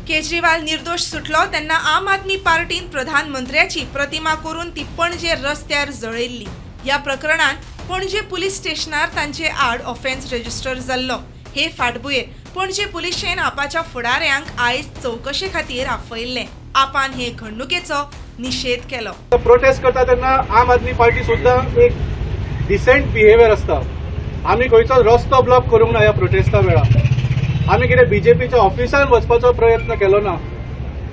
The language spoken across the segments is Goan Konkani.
केजरीवाल निर्दोश सुटलो तेन्ना आम आदमी पार्टीन प्रधानमंत्र्याची प्रतिमा करून ती पणजे रस्त्यार जळयल्ली. ह्या प्रकरणान पणजे पुलीस स्टेशनार तांचे आड ऑफेन्स रजिस्टर जाल्लो. हे फाटभुंयेर पणजे पुलिशेन आपाच्या फुडाऱ्यांक आयज चवकशे खातीर आपयल्लें. आपान हे घडणुकेचो निशेध केलो. प्रोटेस्ट करता तेन्ना आम आदमी पार्टी सुद्दां एक डिसेंट बिहेवियर आसता. आमी खंयचो रस्तो ब्लॉक करूंक ना ह्या प्रोटेस्टा वेळार. आमी कितें बीजेपीच्या ऑफिसान वचपाचो प्रयत्न केलो ना.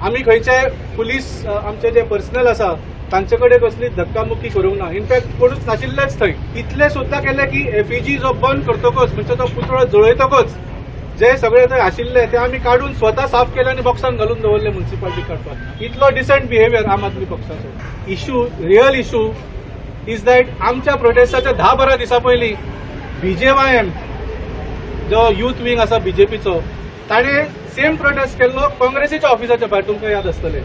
आमी खंयचे पुलीस आमचे जे पर्सनल आसा तांचे कडेन कसली धक्कामुक्की करूंक ना. इनफॅक्ट कोणूच नाशिल्लेच थंय. इतले सुद्दां केले की एफईजी जो बंद करतकच, म्हणजे तो पुतळो जळयतकच जे सगळे थंय आशिल्ले ते आमी काडून स्वता साफ केले आनी बॉक्सान घालून दवरले म्युन्सिपाल्टी काडपाक. इतलो डिसेंट बिहेवियर आम आदमी पक्षाचो. Issue, real issue is that आमच्या प्रोटेस्टाच्या 10-12 दिसां पयलीं बीजेवायएम जो युथ विंग आसा बीजेपीचो, ताणें सेम प्रोटेस्ट केल्लो काँग्रेसीच्या ऑफिसाच्या भायर. तुमकां याद आसतलें,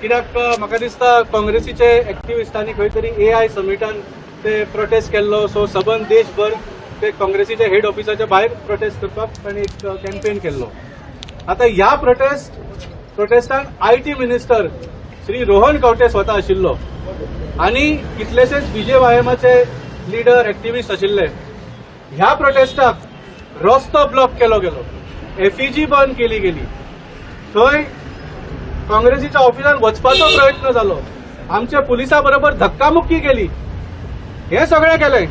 कित्याक म्हाका दिसता काँग्रेसीचे एक्टिविस्टांनी खंय तरी एआय समिटान ते प्रोटेस्ट केल्लो. सो सबंद देशभर ते काँग्रेसीच्या हेड ऑफिसाच्या भायर प्रोटेस्ट करपाक तांणी एक कॅम्पेन केल्लो. आतां ह्या प्रोटेस्टान IT minister Shri Rohan Khaunte स्वता आशिल्लो आनी कितलेशेच बीजेवायएमाचे लिडर, एक्टिविस्ट आशिल्ले. ह्या प्रोटेस्टाक रस्तो ब्लॉक केलो गेलो, एफईजी बंद केली गेली, थंय काँग्रेसीच्या ऑफिसान वचपाचो प्रयत्न जालो, आमच्या पुलिसा बरोबर धक्कामुक्की केली, हे सगळें केलें,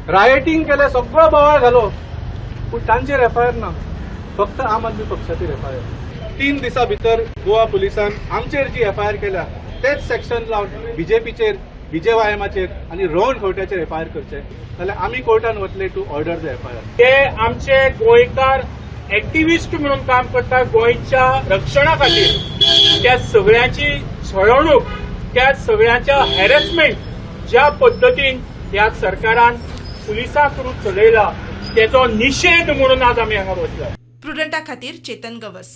रायटिंग केलें, सगळो बोवाळ घालो, पूण तांचेर एफआयआर ना, फक्त आम आदमी पक्षाचेर एफआयआर. 3 दिसां भितर गोवा पुलिसान आमचेर जी एफआयआर केल्या तेच सेक्शन लावन बीजेपीचेर, बीजेवायएमाचेर आनी रोहन खंवट्याचेर एफआयआर करचे, जाल्यार आमी कोर्टान वतले टू ऑर्डर the FIR. ते आमचे गोंयकार एक्टिविस्ट म्हणून काम करता गोंयच्या रक्षणा खातीर. त्या सगळ्यांची छळवणूक, त्या सगळ्यांच्या हॅरेसमेंट ज्या पद्दतीन ह्या सरकारान पुलिसां थ्रू चलयला, तेचो निशेध म्हणून आज आमी हांगा बसला. प्रुडंटा खातीर चेतन गवस.